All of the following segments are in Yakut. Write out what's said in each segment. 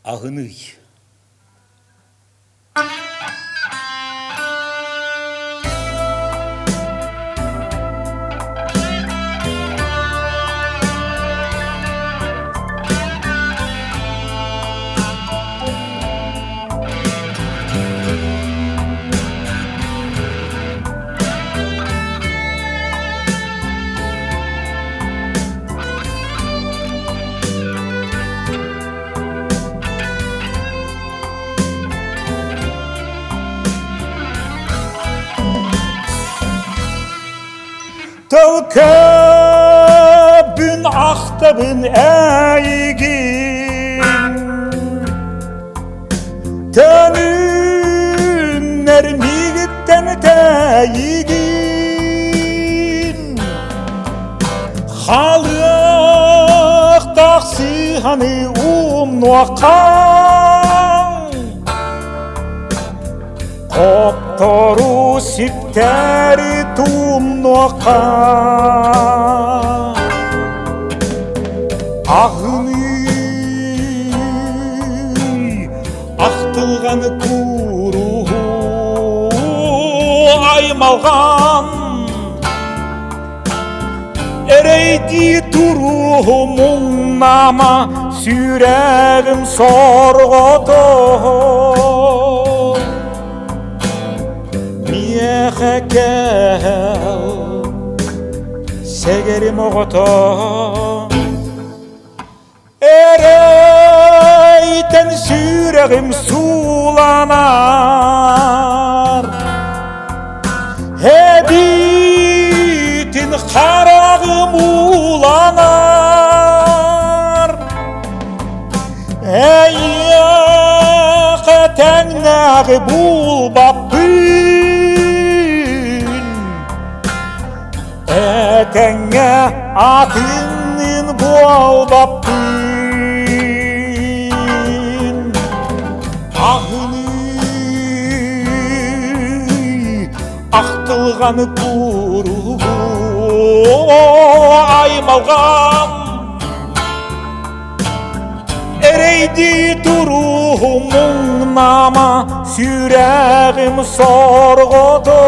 Аһыный. Тылкыбын ахтабын эйигин Төнүннэр миигиттэн тэйигин Халыахтаах сыыһаны умнуохха Хоптору сиптэри тумнуохха Аһыныы ахтылҕаны кууруһу аймалҕан Эрэйдии туруһу муҥнама сүрэҕим сорҕото Миэхэ кэл сэгэрим оҕото Эрэйтэн сүрэҕим сууланар, Эбиитин хараҕым ууланар. Эйиэхэ тэҥнээҕи булбаппын, Этэҥҥэ атынныын буолбаппын Аһыныы ахтылҕаны кууруһу аймалҕан Эрэйдии туруһу муҥнама сүрэҕим сорҕото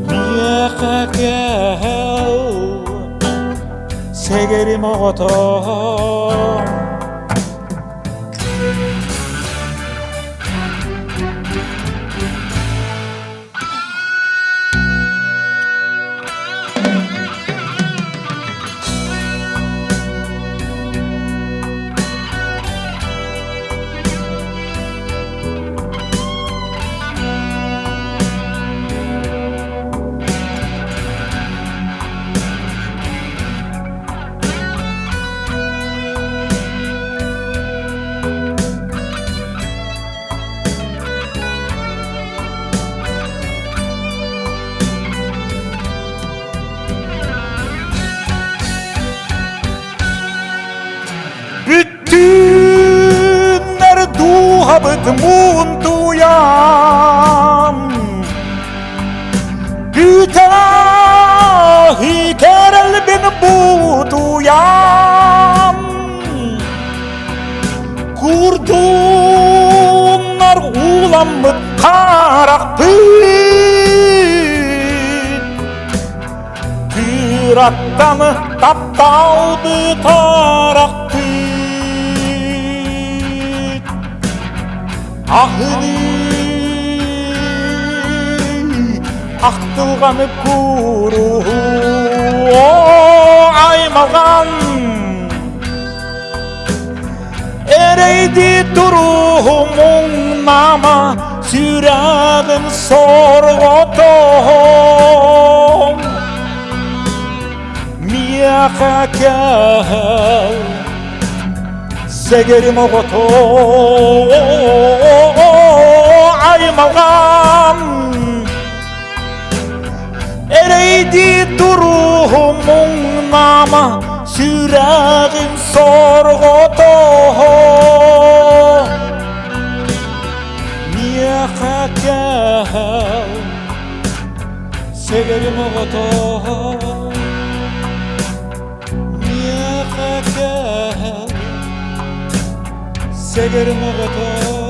Миэхэ кэл сэгэрим оҕото. Бүттүүннэр дууһабыт муунтуйан, Бүтэһи кэрэлбин бутуйан, Курдуннар ууламмыт харахпын Кыраттан тапталбыт арахпыт Аһыныы ахтылҕаны кууруһу аймалҕан Эрэйдии туруһу муҥнама сүрэҕим сорҕото Миэхэ кэл сэгэрим оҕото аймалҕан Эрэйдии туруһу муҥнама сүрэҕим сорҕото Миэхэ кэл сэгэрим оҕото Миэхэ кэл. Сэгэрим оҕото.